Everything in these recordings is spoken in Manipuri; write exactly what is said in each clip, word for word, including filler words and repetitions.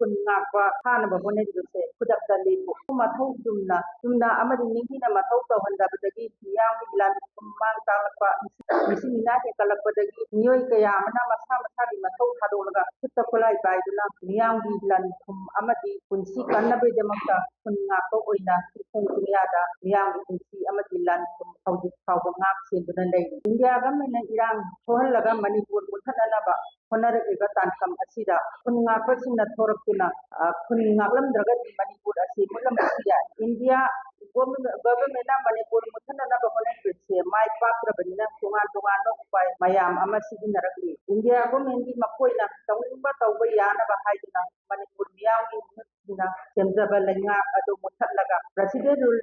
ꯈꯨꯟ ꯉꯥꯛꯄ ꯐꯥꯅꯕ ꯍꯣꯠꯅꯔꯤꯕꯁꯦ ꯈꯨꯗꯛꯇ ꯂꯦꯞꯄꯨ꯫ ꯃꯊꯧ ꯆꯨꯝꯅ, ꯆꯨꯝꯅ ꯑꯃꯗꯤ ꯅꯤꯡꯊꯤꯅ ꯃꯊꯧ ꯇꯧꯍꯟꯗꯕꯗꯒꯤ ꯃꯤꯌꯥꯝꯒꯤ ꯂꯟ ꯊꯨꯝ ꯃꯥꯡ ꯇꯥꯛꯂꯛꯄ, ꯃꯤꯁꯤ ꯃꯤꯅꯥ ꯍꯦꯟꯒꯠꯂꯛꯄꯗꯒꯤ ꯃꯤꯑꯣꯏ ꯀꯌꯥ ꯑꯃꯅ ꯃꯁꯥ ꯃꯁꯥꯒꯤ ꯃꯊꯧ ꯊꯥꯗꯣꯛꯂꯒ ꯈꯨꯠꯇ ꯈꯨꯠꯂꯥꯏ ꯄꯥꯏꯗꯨꯅ ꯃꯤꯌꯥꯝꯒꯤ ꯂꯟ ꯊꯨꯝ ꯑꯃꯗꯤ ꯄꯨꯟꯁꯤ ꯀꯟꯅꯕꯒꯤꯗꯃꯛꯇ ꯈꯨꯟ ꯉꯥꯛꯄ ꯑꯣꯏꯅ ꯆꯤꯡꯈꯣꯡ ꯆꯤꯡꯌꯥꯗ ꯃꯤꯌꯥꯝꯒꯤ ꯄꯨꯟꯁꯤ ꯑꯃꯗꯤ ꯂꯟ ꯊꯨꯝ ꯍꯧꯖꯤꯛ ꯐꯥꯎꯕ ꯉꯥꯛ ꯁꯦꯟꯗꯨꯅ ꯂꯩꯔꯤ꯫ ꯏꯟꯗꯤꯌꯥ ꯒꯚꯔꯟꯃꯦꯟꯠꯅ ꯏꯔꯥꯡ ꯊꯣꯛꯍꯜꯂꯒ ꯃꯅꯤꯄꯨꯔ ꯃꯨꯠꯊꯠꯅꯅꯕ ꯍꯣꯠꯅꯔꯛꯂꯤꯕ ꯇꯥꯟꯐꯝ ꯑꯁꯤꯗ ꯈꯨꯟ ꯉꯥꯛꯄꯁꯤꯡꯅ ꯊꯣꯔꯛꯇꯨꯅ, ꯑ, ꯈꯨꯟ ꯉꯥꯛꯂꯝꯗ꯭ꯔꯒꯗꯤ ꯃꯅꯤꯄꯨꯔ ꯑꯁꯤ ꯃꯨꯠꯂꯝꯕꯁꯨ ꯌꯥꯏ꯫ ꯏꯟꯗꯤꯌꯥ ꯒꯣꯚꯔꯟꯃꯦꯟꯠ, ꯒꯚꯔꯟꯃꯦꯟꯠꯅ ꯃꯅꯤꯄꯨꯔ ꯃꯨꯠꯊꯠꯅꯅꯕ ꯍꯣꯠꯅꯔꯤꯕꯁꯦ ꯃꯥꯏ ꯄꯥꯛꯇ꯭ꯔꯕꯅꯤꯅ ꯇꯣꯉꯥꯟ ꯇꯣꯉꯥꯟꯕ ꯎꯄꯥꯏ ꯃꯌꯥꯝ ꯑꯃ ꯁꯤꯖꯤꯟꯅꯔꯛꯂꯤ꯫ ꯏꯟꯗꯤꯌꯥ ꯒꯣꯚꯔꯟꯃꯦꯟꯠꯀꯤ ꯃꯈꯣꯏꯅ ꯇꯧꯅꯤꯡꯕ ꯇꯧꯕ ꯌꯥꯅꯕ ꯍꯥꯏꯗꯨꯅ ꯃꯅꯤꯄꯨꯔ ꯃꯤꯌꯥꯝꯒꯤ ꯃꯤꯍꯨꯠꯁꯤꯡꯅ ꯁꯦꯝꯖꯕ ꯂꯩꯉꯥꯛ ꯑꯗꯨ ꯃꯨꯠꯊꯠꯂꯒ President Rule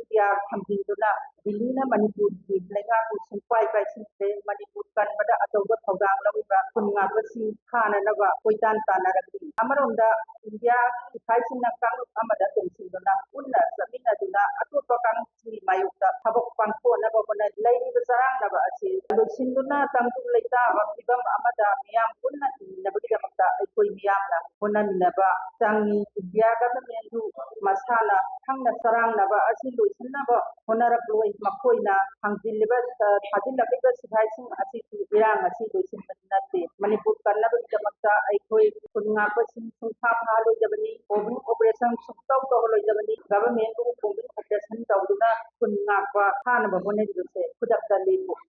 ꯊꯝꯖꯤꯟꯗꯨꯅ ꯗꯤꯜꯂꯤꯅ ꯃꯅꯤꯄꯨꯔꯒꯤ ꯂꯩꯉꯥꯛꯄꯨ ꯁꯨꯡꯄꯥꯏ ꯄꯥꯏꯁꯤꯟꯗ꯭ꯔꯦ꯫ ꯃꯅꯤꯄꯨꯔ ꯀꯟꯕꯗ ꯑꯆꯧꯕ ꯊꯧꯗꯥꯡ ꯂꯧꯔꯤꯕ ꯈꯨꯟ ꯉꯥꯛꯄꯁꯤꯡ ꯐꯥꯅꯅꯕ ꯀꯣꯏꯇꯥꯟ ꯇꯥꯟꯅꯔꯛꯂꯤ꯫ ꯑꯃꯔꯣꯝꯗ ꯏꯟꯗꯤꯌꯥꯒꯤ ꯁꯤꯐꯥꯏꯁꯤꯡꯅ ꯀꯥꯡꯂꯨꯞ ꯑꯃꯗ ꯇꯣꯡꯁꯤꯟꯗꯨꯅ ꯄꯨꯟꯅ ꯆꯠꯃꯤꯟꯅꯗꯨꯅ ꯑꯇꯣꯞꯄ ꯀꯥꯡꯂꯨꯞꯁꯤꯡꯒꯤ ꯃꯥꯌꯣꯛꯇ ꯊꯕꯛ ꯄꯥꯡꯊꯣꯛꯅꯕ ꯍꯣꯠꯅꯔꯤ꯫ ꯂꯩꯔꯤꯕ ꯆꯔꯥꯡꯅꯕ ꯑꯁꯤ ꯂꯣꯏꯁꯤꯟꯗꯨꯅ ꯇꯪꯗꯨ ꯂꯩꯇꯥꯕ ꯐꯤꯕꯝ ꯑꯃꯗ ꯃꯤꯌꯥꯝ ꯄꯨꯟꯅ ꯍꯤꯡꯃꯤꯟꯅꯕꯒꯤꯗꯃꯛꯇ ꯑꯩꯈꯣꯏ ꯃꯤꯌꯥꯝꯅ ꯍꯣꯠꯅꯃꯤꯟꯅꯕ ꯆꯪꯉꯤ꯫ ꯏꯟꯗꯤꯌꯥ ꯒꯚꯔꯟꯃꯦꯟꯠꯁꯨ ꯃꯁꯥꯅ ꯈꯪꯅ ꯆꯔꯥꯡꯅꯕ ꯑꯁꯤ ꯂꯣꯏꯁꯤꯟꯅꯕ ꯍꯣꯠꯅꯔꯛꯂꯣꯏ꯫ ꯃꯈꯣꯏꯅ ꯊꯥꯡꯖꯤꯜꯂꯤꯕ, ꯑ, ꯊꯥꯖꯤꯜꯂꯛꯂꯤꯕ ꯁꯤꯐꯥꯏꯁꯤꯡ ꯑꯁꯤꯁꯨ ꯏꯔꯥꯡ ꯑꯁꯤ ꯂꯣꯏꯁꯤꯟꯕꯗꯤ ꯅꯠꯇꯦ꯫ ꯃꯅꯤꯄꯨꯔ ꯀꯟꯅꯕꯒꯤꯗꯃꯛꯇ ꯑꯩꯈꯣꯏ ꯈꯨꯟ ꯉꯥꯛꯄꯁꯤꯡ ꯁꯨꯡꯐꯥ ꯐꯥꯍꯜꯂꯣꯏꯗꯕꯅꯤ꯫ Combing operation ꯁꯨꯡꯇꯧ ꯇꯧꯍꯜꯂꯣꯏꯗꯕꯅꯤ꯫ ꯒꯚꯔꯟꯃꯦꯟꯠꯄꯨ combing operation ꯇꯧꯗꯨꯅ ꯈꯨꯟ ꯉꯥꯛꯄ ꯐꯥꯅꯕ ꯍꯣꯠꯅꯔꯤꯕꯁꯦ ꯈꯨꯗꯛꯇ ꯂꯦꯞꯄꯨ꯫